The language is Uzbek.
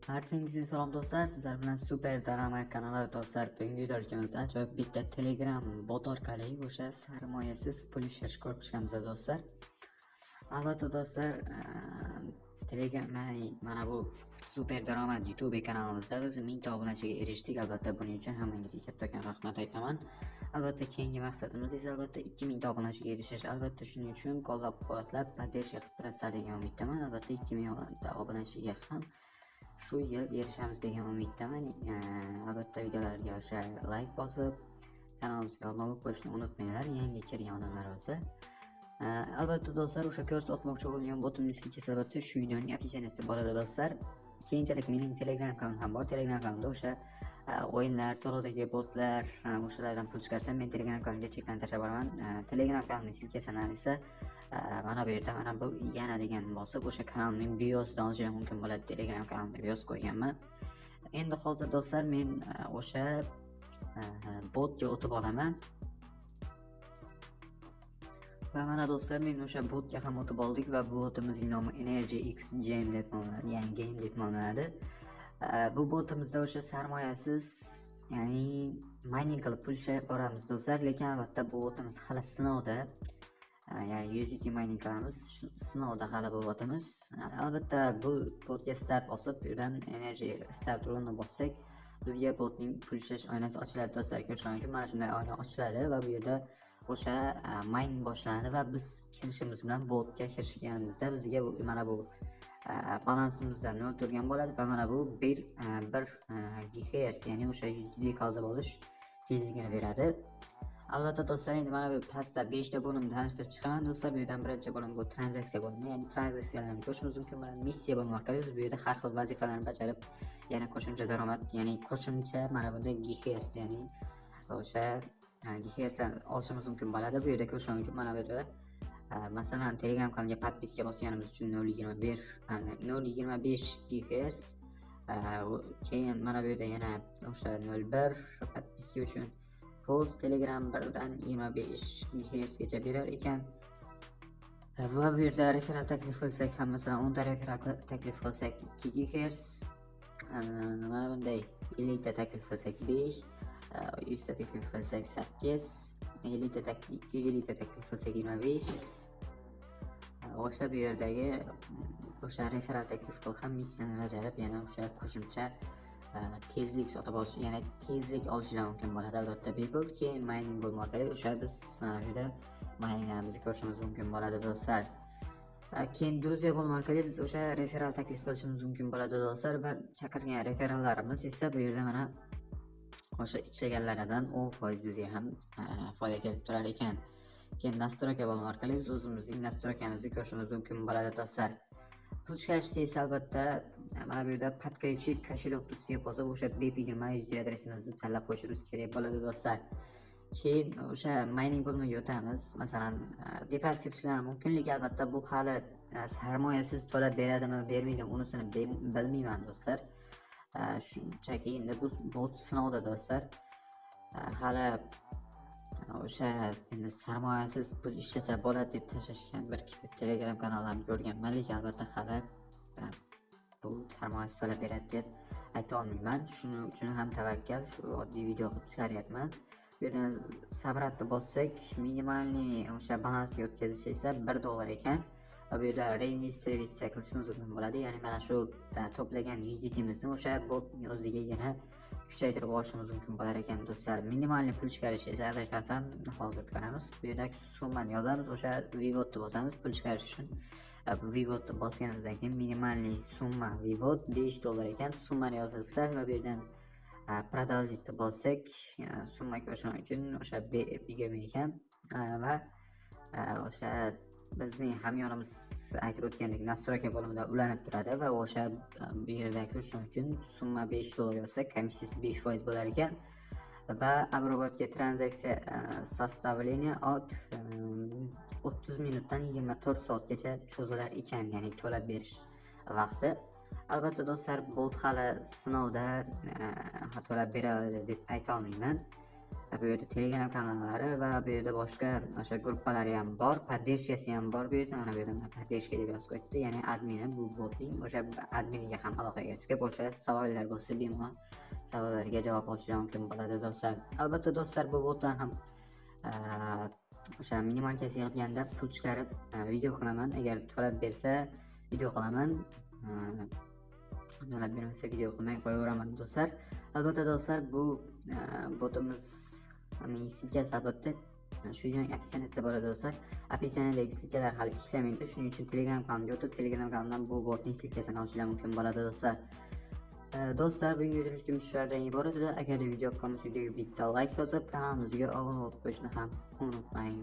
Barchangizga salom do'stlar, sizlar bilan Super Daromad kanali do'stlar. Bugungi videomizda ajoyib bitta Telegram bot orqali o'sha sarmoyasiz pul ishlash ko'rib chiqamiz do'stlar. Albatta do'stlar, Telegram, ya'ni mana bu Super Daromad YouTube kanalimizda biz 1000 ta obunachiga erishdik. Albatta buning uchun hammangizga kattakon rahmat aytaman. Albatta keyingi maqsadimiz esa albatta 2000 ta obunachiga erishish. Albatta shuning uchun qo'llab-quvvatlab, поддержка qilib turasizlar degan umiddaman. Albatta 2000 ta obunachiga ham shu yil erishamiz degan umiddaman. Albatta videolarga o'sha layk bosib, kanalimizga obuna bo'lib qo'yishni unutmanglar, yangi kirgan odamlar bo'lsa. Albatta do'stlar, o'sha ko'rsatmoqchi bo'lgan botimizga kelsa, albatta shu videoning описание sida bo'ladi do'stlar. Keyinchalik mening Telegram kanalim ham bor. Telegram kanalimda o'sha o'yinlar, to'lovdagi botlar, o'shalardan pul chiqarsam, men Telegram kanalimga chekdan tashlab boraman. Telegram kanalimning ссылка sini esa mana bu yerda, mana bu yana degan bosib, o'sha kanalimning biosidan olishim mumkin bo'ladi. Telegram kanalimda bios qo'yganman. Endi hozir do'stlar, men o'sha botga o'tib olaman. Va mana do'stlar, men o'sha botga ham o'tib oldik va bu botimizning nomi Energy X Game deb nomlanadi, ya'ni Game deb nomlanadi. Bu botimizda o'sha sarmoyasiz, ya'ni mining qilib pul ishlab boramiz do'stlar, lekin albatta bu botimiz hali sinovda. Ya'ni USDT mining qilamiz, sinovda hali bu botimiz. Albatta bu botga start bosib, bu yerdan Energy Start rulni bossak, bizga botning pul ishlash oynasi ochiladi do'stlar. Ko'rishingiz mumkin, mana shunday oyna ochiladi va bu yerda o'sha mining boshlanadi va biz kirishimiz bilan, botga kirishganimizda bizga bu, mana bu balansimizda 0 turgan bo'ladi va mana bu 1 GHz, ya'ni o'sha USDT qazib olish tezligini beradi. Albatta do'stlar, endi mana bu pastda 5 ta bo'limni tanishtirib chiqaman do'stlar. Bu yerdan birinchi bo'lim bu tranzaksiya bo'limi, ya'ni tranzaksiyalarni ko'rishimiz mumkin bo'ladi. Missiya bo'limi orqali biz bu yerda har xil vazifalarni bajarib, yana qo'shimcha daromad, ya'ni qo'shimcha mana bunda GHz, ya'ni o'sha GHzdan olishimiz mumkin bo'ladi. Bu yerda ko'rish mumkin, mana bu yerda masalan, Telegram kanaliga подписка bosganimiz uchun 0.21, 0.25 GHz, keyin mana bu yerda yana o'sha 0.1 подписка uchun, post Telegram 1dan 25 GHz gacha berar ekan. Va bu yerda referal taklif qilsak ham, masalan, 10 ta referal taklif qilsak 2 GHz, mana bunday 50 ta taklif qilsak 5, 100 ta taklif qilsak 8, 50 ta taklif, 250 ta taklif qilsak 25. O'sha bu yerdagi o'sha referal taklif qilib ham missiyani bajarib, yana o'sha qo'shimcha tezlik sotib olish, ya'ni tezlik olishlar mumkin bo'ladi albatta bepul. Keyin mining bo'limi orqali o'sha biz mana bu yerda mininglarimizni ko'rishimiz mumkin bo'ladi do'stlar. Keyin друзья bo'limi orqali biz o'sha referal taklif qilishimiz mumkin bo'ladi do'stlar va chaqirgan referallarimiz esa bu yerda mana o'sha ishlaganlaridan 10% bizga ham foyda kelib turar ekan. Keyin настройка bo'limi orqali biz o'zimizning настройка mizni ko'rishimiz mumkin bo'ladi do'stlar. Pul chiqarishda esa albatta mana bu yerda подключить кошелек ustiga bosib, o'sha BEP20 USD adresimizni tanlab qo'yishimiz kerak bo'ladi do'stlar. Keyin o'sha mining bo'limiga o'tamiz. Masalan, depozit qilishlari mumkinligi, albatta bu hali sarmoyasiz to'lab beradimi, bermaydimi, unisini bilmayman do'stlar. Shunchaki endi bu bot sinovda do'stlar. Hali o'sha endi sarmoyasiz pul ishlasa bo'ladi deb tashlashgan bir ikkita Telegram kanallarni ko'rganman, lekin albatta hali bu sarmoyasiz to'lab beradi deb ayta olmayman. Shuning uchun ham tavakkal shu oddiy video qilib chiqaryapman. Bu yerdan собрать ni bossak, минимальный o'sha balansga o'tkazish esa 1 dollar ekan va bu yerda reinvestitsiya qilishimiz mumkin bo'ladi, ya'ni mana shu to'plagan USDTimizni o'sha botning o'ziga yana kuchaytirib olishimiz mumkin bo'lar ekan do'stlar. Минимальный pul chiqarish esa, adashmasam, hozir ko'ramiz. Bu yerda summani yozamiz, o'sha вывод ni bosamiz pul chiqarish uchun. Вывод ni bosganimizdan keyin минимальный summa вывод 5 dollar ekan. Summani yozasizlar va bu yerdan продолжить bossak, summa ko'rish uchun o'sha 20 ekan va o'sha bizning hamyonimiz aytib o'tgandek настройка bo'limida ulanib turadi va o'sha bu yerda ko'rish mumkin, summa 5 dollar yozsak, komissiyasi 5% bo'lar ekan va обработка транзакция составление от 30 minutdan 24 soatgacha cho'zilar ekan, ya'ni to'lab berish vaqti. Albatta do'stlar, bot hali sinovda, to'lab beradi deb ayta olmayman. Bu yerda Telegram kanallari va bu yerda boshqa o'sha gruppalari ham bor, поддержка si ham bor bu yerda. Mana bu yerda mana "поддержка" deb yozib qo'yibdi, ya'ni admini bu botning o'sha adminiga ham aloqaga chiqib, o'sha savollar bo'lsa, bemalol savollarga javob olish mumkin bo'ladi, do'stlar. Albatta, do'stlar, bu botdan ham o'sha минималка si yig'ilganda pul chiqarib video qilaman. Agar to'lab bersa, video qilaman, to'lab bermasa, video qilmay qo'yaveraman, do'stlar. Albatta, do'stlar, bu botimizning ссылка si albatta shu videoning описание sida bo'ladi, do'stlar. Описание dagi ссылка lar hali ishlamaydi, shuning uchun Telegram kanalimga o'tib, Telegram kanalimdan bu botning ссылка sini olishlar mumkin bo'ladi, do'stlar. Do'stlar, bugungi videomiz shulardan iborat edi. Agar video yoqqan bo'lsa, videoga bitta layk bosib, kanalimizga obuna bo'lib qo'yishni ham unutmang.